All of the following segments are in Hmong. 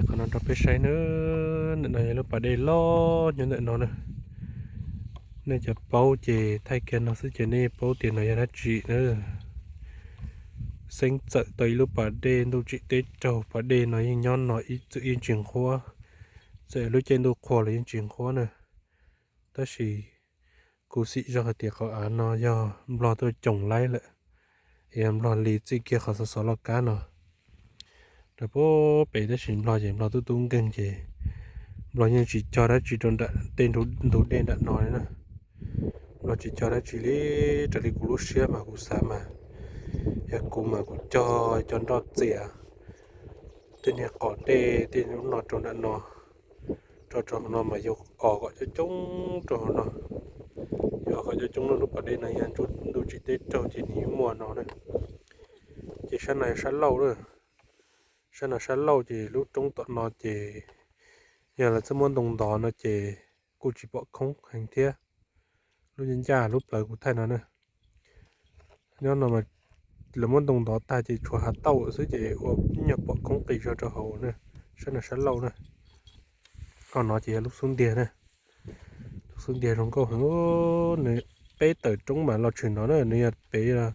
Qhov no rau peb saib na, ntawm no yog lub pas dej loj nyob ntawm no na. Nej cov paub ces thaij kiag no xwb ces nej paub tias no yog dab tsi na. Xeeb txawm tau ib lub pas dej ntuj tsim teb raug, pas dej no yeej nyob no ib txwm yeej tsis nqhuab, txawm lub caij ntuj qhua los yeej tsis nqhuab na. Tab sis kuv xim zog hais tias qhov av no yog nplog tuaj coos laib lawm, yog nplog li txij kiag qhov xov xov loj kab no rau puag pem, tab sis nplog ces nplog tub tub nkeeg ces nplog yeej tsis cog dab tsi rau nram tej ntug dej nram no li na. Nplog tsis cog dab tsi li, raws li kuv lub siab mas kuv xav mas yog kuv mas kuv cog cov nroj txias tej niag qos dej tej lub no rau nram no, rau rau hauv no mas yuav os kom coob coob rau hauv no. Yuav os kom coob coob rau lub pas dej no yog ntuj tsim teb raug ces nws yeej muaj no na. Ces sab no yog sab laug na, sab no sab laug ces lub roob tom no ces yog lawv txawj muab ntoo ntov no ces kuj tsis pom khoob heev thiab. Lub ncaj ncaj lub plawv kuv thaij no na, nyob no mas lawv muab ntoo ntov tag ces tshuav hav tauj xwb ces ua nyuag pom khoob qis zog rau hauv na. Sab no sab laug na. Qhov no ces yog lub xub ntiag na. Lub xub ntiag zoo nkauj heev, nws peb tawm roob mas los tshwm no na, nws yog pem,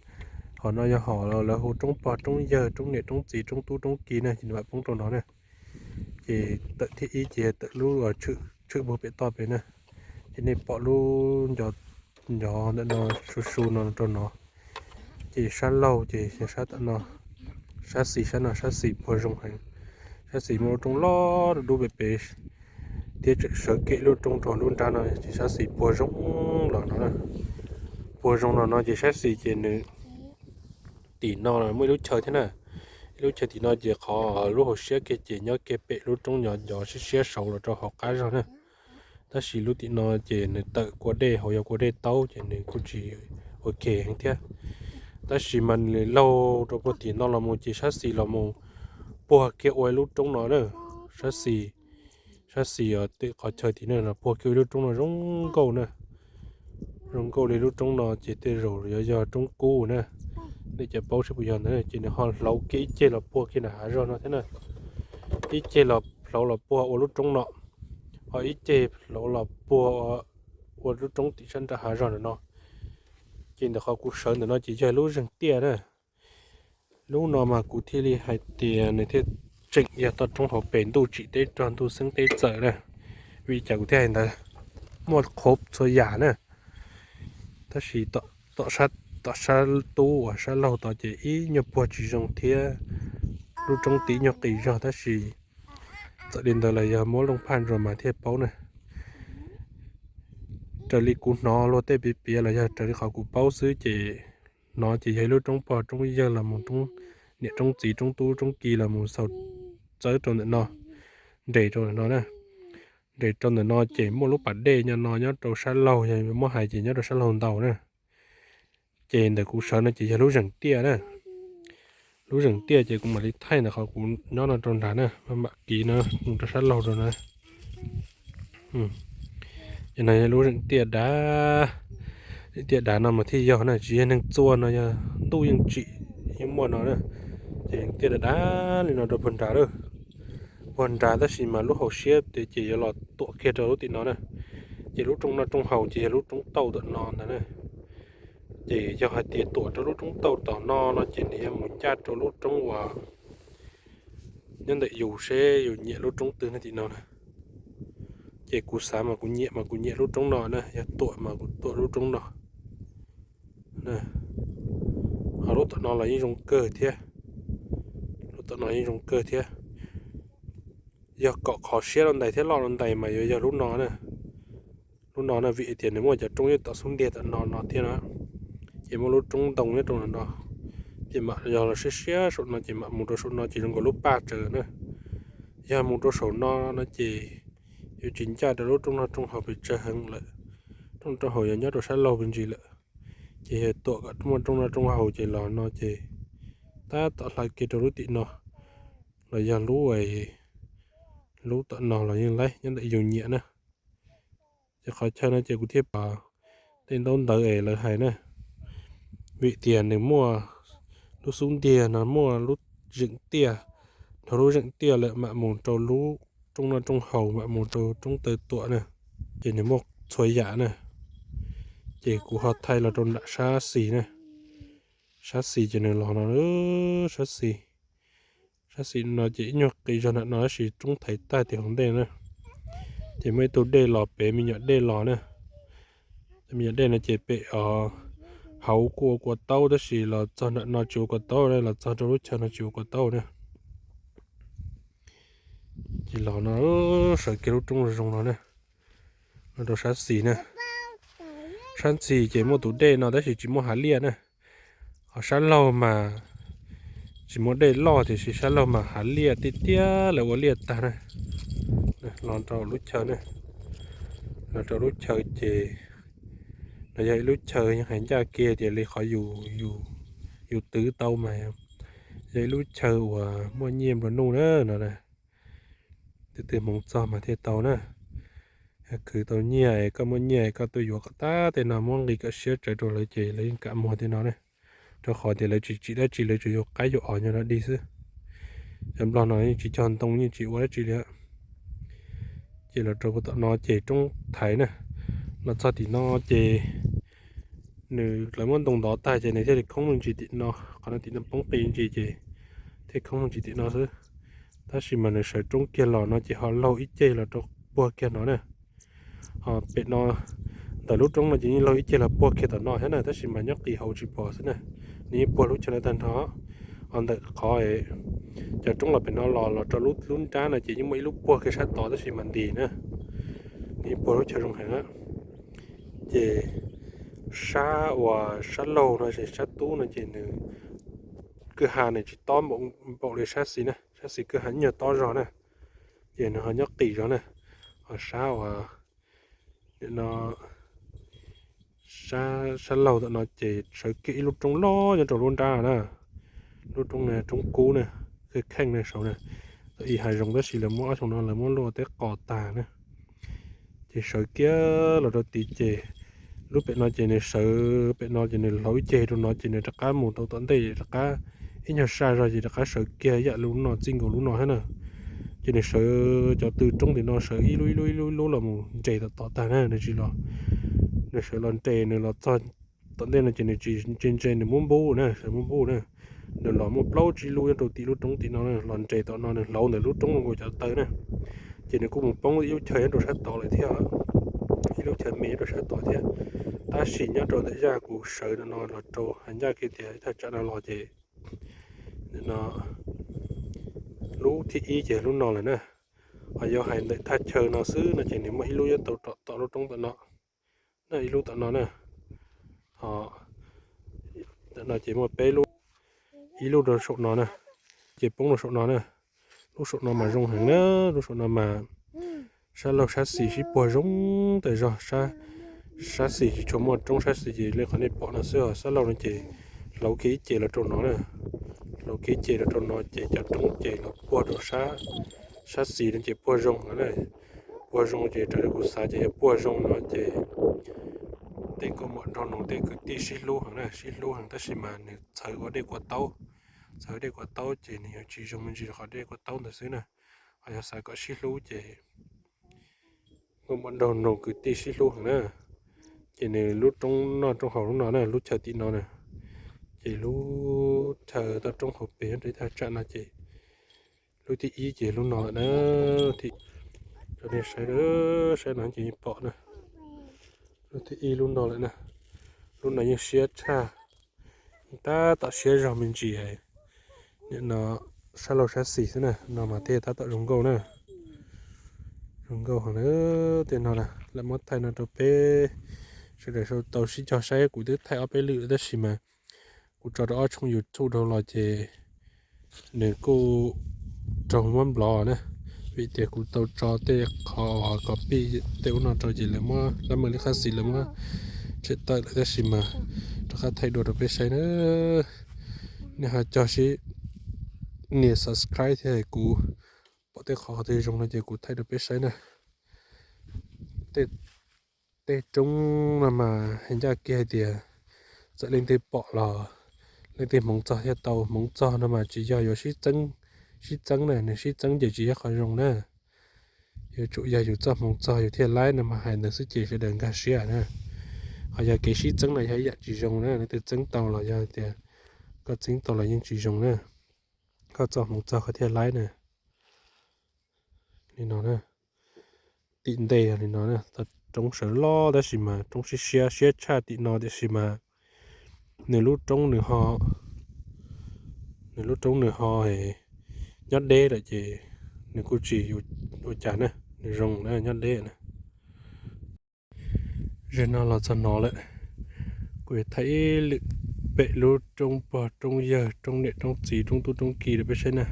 qhov no yog hom lawv hu roob pog roob yawg roob niam roob txiv roob tub roob ki na ces nws mam poob rau no na. Ces tawm thib ib ces tawm lub tshwm pug pem toj pem na, ces nej pom lub ncov ntawm no su su no rau no. Ces sab laug ces yog sab tom no, sab xis sab no sab xis puag zoo heev. Sab xis muaj lub roob loj dub pem pem thiab tseem sawv kem lub roob rau lub nrab no ces sab xis puag zoo los no na. Puag zoo los no ces sab xis ces nws tim no muaj ib lub chaw thiab na. Ib lub chaw tim no ces qhov lub hauv siab kiag ces nyob kiag pem lub roob ncov ncov siab siab saud los rau hauv qab zog na. Tab sis lub tim no ces nws tawm kua dej hauv yog kua dej taub ces nws kuj tsis ua ke heev thiab. Tab sis mas nws laug rau puag tim no los mus ces sab xis los mus puag kiag ua ib lub roob no na. Sab xis, sab xis os, tej qhov chaw tim no los puag kiag ua ib lub roob no zoo nkauj na. Zoo nkauj li lub roob no ces tej zaum yuav yog roob kub na. Nej cov paub seb puas yog ntawd ces nws ho hlauv kiag ib ceg los puag kiag nram hav zog no thiab na. Ib ceg los hlauv los puag ua lub roob no, ho ib ceg hlauv los puag ua lub roob tim sab nram hav zog ntawm no. Ces ntawm qhov kuv sawv ntawm no ces yog lub zeeg tiaj na. Lub no mas kuv thiaj li hais tias nws thiaj tseem yog toj roob hauv pes ntuj tsim teb rog ntuj xeeb teb txawm na. Vim li cas kuv thiaj hais ntawd? Muaj qhov txhua yam na. Tab sis tom sab tub uas sab laug tod ces ib nyuag puag tsis zoo thiab, lub roob tim nyuag qis zog tab sis txawm li ntawd los yog muab looj phaj ntsuas mas thiaj paub na. Raws li kuv hnov luag tej piav piav los yog raws li qhov kuv paub xwb ces no ces yog ib lub roob pog roob yawg los mus roob niam roob txiv roob tub roob ki los mus xaus txawb rau ntawm no, nres rau ntawm no na. Nres rau ntawm no ces muaj lub pas dej nyob no nyob rau sab laug, yog muab hais ces nyob rau sab laug ntau na. Ces ntawm kuv sawv no ces yog lub zeeg tiaj na. Lub zeeg tiaj ces kuv mam li thaij ntawm qhov kuv nyob no rau nrad na, mam kiv no mus rau sab laug rau na. Ces no yog lub zeeg tiaj dav, zeeg tiaj dav no mas thiaj yog na, tsis yog neeg txua no yog ntuj yeej tsim yeej muaj no na. Ces zeeg tiaj dav dav li no rau puag nrad lawm, puag nrad tab sis mas lub hauv siab ces yuav los tuam kiag rau lub tim no na. Ces lub rooj noj rooj haus ces yog lub roob tauj tom no ntag na. Ces yog hais tias tuam rau lub roob tauj tom no no ces nws yuav mus ncaj rau lub roob uas nyob ntawm yus seb yus nyiam lub roob twg na tim no na. Ces kuv xav mas kuv nyiam mas kuv nyiam lub roob no na, yog tuam mas kuv tuam lub roob no. Ho lub tom no los yeej zoo kawg thiab, lub tom no yeej zoo kawg thiab. Yog kom qhov siab rau ntais thiab loj rau ntais mas yuav yog lub no na. Lub no na vim tias nws muaj cov roob nyob tom xub ntiag tom no no thiab na. Ces muaj lub roob ntoo nyob rau no no, ces mam yog los siab siab saum no ces mam mus rau saum no ces zoo nkaus lub paj tsaws na. Yog mus rau saum no no ces yuav tsis ncaj rau lub rooj noj rooj haus pes tsawg heev lawm. Rooj noj rooj haus yuav nyob rau sab laug pes ntsis lawm. Ces yog tuam kom muaj rooj noj rooj haus ces los no ces tab tom hlawv kiag rau lub tim no, los yog lub, lub tom no los yeej laib nyob ntawm yus nyiam na. Ces qhov chaw no ces kuv thiaj pom tej ntaub ntawv es lawv hais na, vim tias nws muaj lub xub ntiag no muaj lub zeem tiaj dhau lub zeem tiaj lawm mam mus rau lub roob noj roob haus, mam mus rau roob taw tuam na, ces nws muaj txhua yam na. Ces kuv ho thaij los rau nram sab xis na, sab xis ces nws los no, sab xis, sab xis no ces ib nyuag qis zog nram no tab sis roob thaiv tag tim hauv ntej na. Ces muaj ib tug dej los pem me nyuam dej los na. Me nyuam dej no ces pem hauv kuj ua kua taub tab sis los txog nram no tsis ua kua taub na, los txog rau lub chaw no tsis ua kua taub na. Ces los no, sawv kiag lub roob zoo no na, los rau sab xis na. Sab xis ces muaj tus dej no tab sis tsis muaj hav liaj na. Ho sab laug mas tsis muaj dej loj tiam sis sab laug mas hav liaj tiaj tiaj lawv ua liaj tag na. Los rau lub chaw na, los rau lub chaw ces no yog ib lub chaw hais ncaj kiag tias li qhov yus twv tau mas yog ib lub chaw uas muaj nyiaj nplua nuj na no. Tus twg hmoov txog mas thiaj tau na. Khwv tau nyiaj es koj muaj nyiaj es koj tuaj yuav kom tag tej no muab nqi kom siab tsawv rau lawv ces lawv yeej kam muag tej no na. Rau qhov tias lawv tsis tsim dab tsi, lawv tsuas yuav qaib yuav os nyob no dig xwb. Cov nplog no yeej tsis cog ntoo yeej tsis ua dab tsi li. Ces los rau tom no ces roob thaiv na, los txog tim no ces nws lawv muab ntoo ntov tag ces nws thiaj li khoob me ntsis tim no, qhov no tim no poob qis ntsis ces thiaj khoob me ntsis tim no xwb. Tab sis mas nws sawv roob kiag los no ces ho laug ib ceg los rau puag kiag no na. Ho pem no, ntawm lub roob no ces yeej laug ib ceg los puag kiag tom no thiab na, tab sis mas nyob qis hauv tsis pom xwb na. Nws yeej puag lub chaw no tag nrho. Ho ntawm qhov cov roob los pem no los los rau lub nrab no ces yeej muaj ib lub puag kiag sab tod tab sis mas ntis na. Nws yeej puag lub chaw zoo heev. Ces sab uas sab laug no es sab tub no ces nws kwj ha nws tsis tob npaum li sab xis na, sab xis kwj ha nyuag tob zog na. Ces nws ho nyob qis zog na. Ho sab uas no, sab laug tom no ces sawv kiag ib lub roob loj nyob rau lub nrab na. Lub roob no roob kub na, kheej kheej na saud na. Tau ib hav zoov tab sis lawv muab ob xyoo no lawv muab luaj teb qos tag na. Ces sawv kiag los rau tid ces lub pem no ces nws sawv pem no ces nws laug ib ceg rau no ces nws rov qab mus rau tom ntej rov qab ib nyuag saj zog ces rov qab sawv kiag yam lub no txij nkaus lub no thiab na. Ces nws sawv cov tw roob tim no sawv ib lub ib lub ib lub ib lub los mus nres tom tod tag na, nws tsis los, nws sawv los nres nws los txog tom ntej no ces nws tsis ntse ntse, nws muab npub na, sawv muab npub na. Nws los muaj plaub tsib lub nyob rau tim lub roob tim no na, los nres tom no nws hlauv ntawm lub roob nkaus cov taw na. Ces nws kuj mus poob ib lub chaw nyob rau sab tod lawm thiab, ib lub chaw me nyob rau sab tod thiab. Tab sis nyob rau ntawm zaj kuv sawv no los rau hais ncaj kiag tias thaj tsam no los ces no, lub thib ib ces lub no lawm na. Ho yog hais ntawm thaj chaw no xwb no ces nws muaj ib lub nyob tau tom lub roob tom no, ib lub tom no na. Ho tom no ces muaj peb lub, ib lub rau saum no na, ces poob rau saum no na. Lub saum no mas zoo heev na, lub saum no mas sab laug sab xis sib puag zoo tas zog, sab xis tsis tshua muaj roob, sab xis ces li qhov nej pom no xwb os. Sab laug no ces hlauv kiag ib ce los rau no na, hlauv kiag ib ce los rau no ces cov roob ces los puag rau sab xis no ces puag zoo no na. Puag zoo ces raws li kuv xav ces yog puag zoo no ces tej nkauj muam nraug nus tej kwv tij sib hlub heev na, sib hlub heev tab sis mas nws txhawv ua dej kua taub, txhawv ua dej kua taub ces nws yuav tsis zoo me ntsis rau qhov dej kua taub ntawd xwb na. Ho yog xav kom sib hlub ces nkauj muam nraug nus kwv tij sib hlub heev na. Ces nws lub roob noj roob haus lub no na, lub chaw tim no na, ces lub chaw toj roob hauv pes nyob rau thaj tsam no ces lub thib ib ces lub no lawm na. Rau nej saib, saib no ces yeej pom na, lub thib ib lub no lawm na. Lub no yeej siab tshaj, tab tom siab zog me ntsis. Nim no sab laug sab xis xwb na, no mas tej tab tom zoo nkauj na, zoo nkauj heev na. Tej no lawv muab thaij no rau peb sawv daws tau sib cog saib, kuv twb thaij ob peb lwm tab sis mas kuv tso rau ob tshooj YouTube dhau los ces nws kuj raug muab nplov na, vim tias kuv tau tso tej qhov uas copy tej ub no rau ces lawv muab lab mawj li qhab xis lawv muab tshem tawm lawm tab sis mas rov qab thaij dua rau peb saib na. Nej ho cog sib nias subscribe thiab kuv pom tej qhov qhov twg zoo no ces kuv thaij rau peb saib na. Tej roob no mas hais ncaj kiag hais tias txawm leej twg pom los leej twg hmoov txog thiaj tau, hmoov txog no mas tsis yog yuav sib txeeb sib txeeb na, nws sib txeeb ces tsis yog qhov zoo na. Yuav tsum yog yus txoj hmoov txog yus thiaj laib no mas hais ntawd xwb ces sawv daws nkag siab na. Ho yog kev sib txeeb no yog ib yam tsis zoo na, leej twg txeeb tau los yog tias koj txeeb tau los yeej tsis zoo na. Koj txoj hmoov txog koj thiaj laib na. Li no na, tim ntej yog li no na, tau roob sawv loj tab sis mas roob siab siab siab tshaj tim no tiam sis mas nws lub roob nws ho, nws lub roob nws ho nyob deb lawm ces nws kuj tsis ua cas na, nws zoo na nyob deb na. Zaum no los txog no lawm, kuv yuav thaij ib lwm pem lub roob pog roob yawg, roob niam roob txiv, roob tub roob ki rau peb saib na.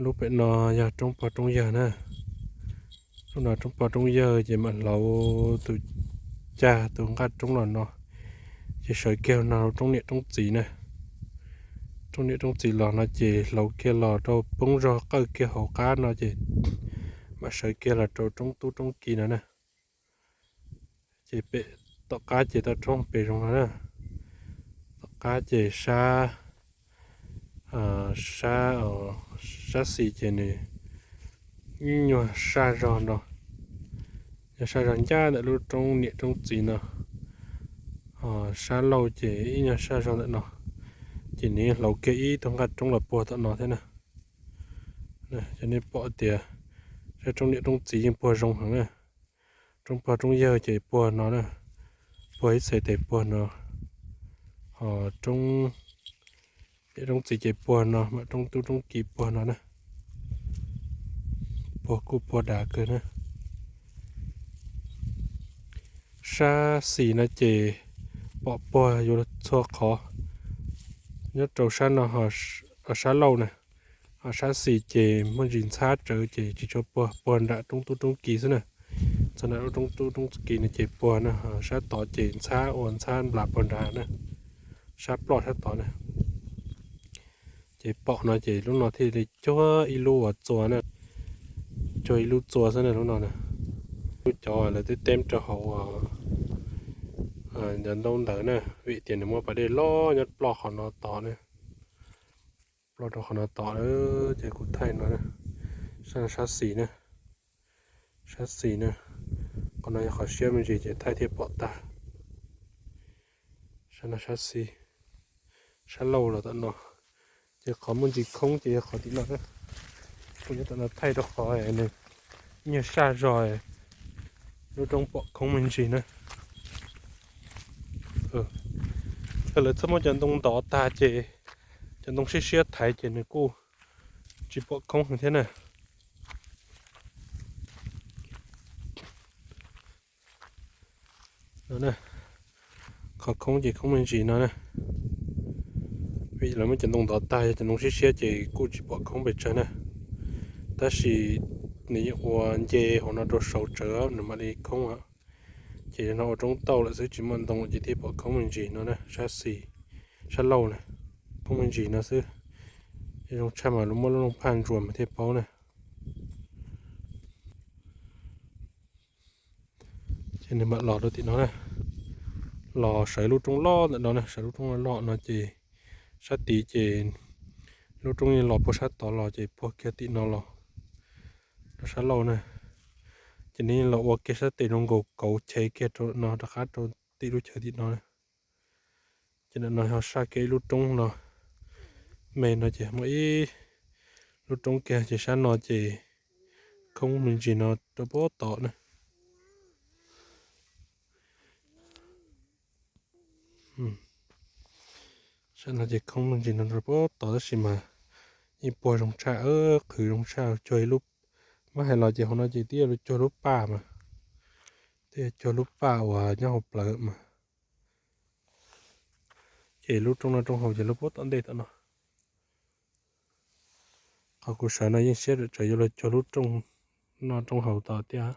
Lub pem no yog roob pog roob yawg na. Lub no roob pog roob yawg ces mam hlauv tus cag tus nqaj roob los no, ces sawv kiag no roob niam roob txiv na. Roob niam roob txiv los no ces hlauv kiag los rau poob zog qawj kiag hauv qab no ces mam sawv kiag los rau roob tub roob ki no na. Ces pem tom qab ces tau roob pem zoo no na. Tom qab ces sab, sab, sab xis ces nws ib nyuag saj zog no, nyuag saj zog ncaj ntawm lub roob niam roob txiv no. Sab laug ces ib nyuag saj zog ntawm no, ces nws hlauv kiag ib tug nqaj roob los puag tom no thiab na. Ces nej pom tias sab roob niam roob txiv yeej puag zoo heev na. Roob pog roob yawg ces puag no na, puag ib txhais tes puag no. Ho roob niam roob txiv ces puag no, mam roob tub roob ki puag no na. Puag kuj puag dav kawg na. Sab xis no ces pom puag yuav luag txhua qhov. Nyob rau sab no, sab laug na, ho sab xis ces muaj ntsis ntxhab tsawv ces tsis tshua puag, puag nram roob tub roob ki xwb na. Txog nram roob tub roob ki no ces puag na, sab tod ces ntxhab ua ntxhab nplas puag nrad na, sab ploj sab tod na. Ces pom no ces lub no thiaj li cuag ib lub uas txua na, cuag ib lub txua xwb na lub no na. Lub cov lawv twb teb rau hauv cov ntaub ntawv na, vim tias nws muaj pas dej loj nyob ploj qhov no tod na. Ploj rau qhov no tod, ces kuv thaij no, sab no sab xis na, sab xis na. Qhov no yog qhov siab me ntsis ces thaij thiaj pom tag. Sab no sab xis, sab laug los tom no. Ces qhov muaj ntsis khoob ces yog qhov tim no na. Kuv nyob tom no thaij rau qhov nws nyuag saj zog, lub roob pom khoob me ntsis na. Thaum lawv txoj muab cov ntoo ntov tag ces cov ntoo siab siab thaiv ces nws kuj tsis pom khoob heev thiab na. Qhov khoob ces khoob me ntsis no na. Vim lawv muab cov ntoo ntov tag, yog cov ntoo siab siab ces kuj tsis pom khoob pes tsawg na. Tab sis nws yeej ua nce hauv no rau saud tsawv nws mam li khoob. Ces no ua roob tauj lawm xwb tsis muaj ntoo ces thiaj pom khoob me ntsis no na, sab xis, sab laug na, khoob me ntsis no xwb. Zoo tshaj mas lub muab lub looj phaj ntsuas mas thiaj paub na. Ces nws mam los rau tim no na, los sawv lub roob loj ntawm no na, sawv lub roob loj no ces sab tid ces lub roob yeej los puag sab tod los ces puag kiag tim no los rau sab laug na. Ces nws yeej los ua kiag sab tes zoo nkaus kauv chev kiag rau no rov qab rau tim lub chaw tim no na. Ces ntawm no yog saj kiag ib lub roob no, me no ces muaj ib lub roob kiag ces sab no ces khoob me ntsis no rau puag tod na. Sab no ces khoob me ntsis no rau puag tod tab sis mas yeej puag zoo tshaj, qhwv zoo tshaj, cuag ib lub, muab hais los ces hauv no ces twb yog cuag lub paj mas, twb yog cuag lub paj uas nyob hauv plawv mas. Ces lub roob no roob haus ces lub puag tom ntej tom no. Qhov kuv sawv no yeej siab tsawv yuav luag cuag lub roob no roob haus tod thiab.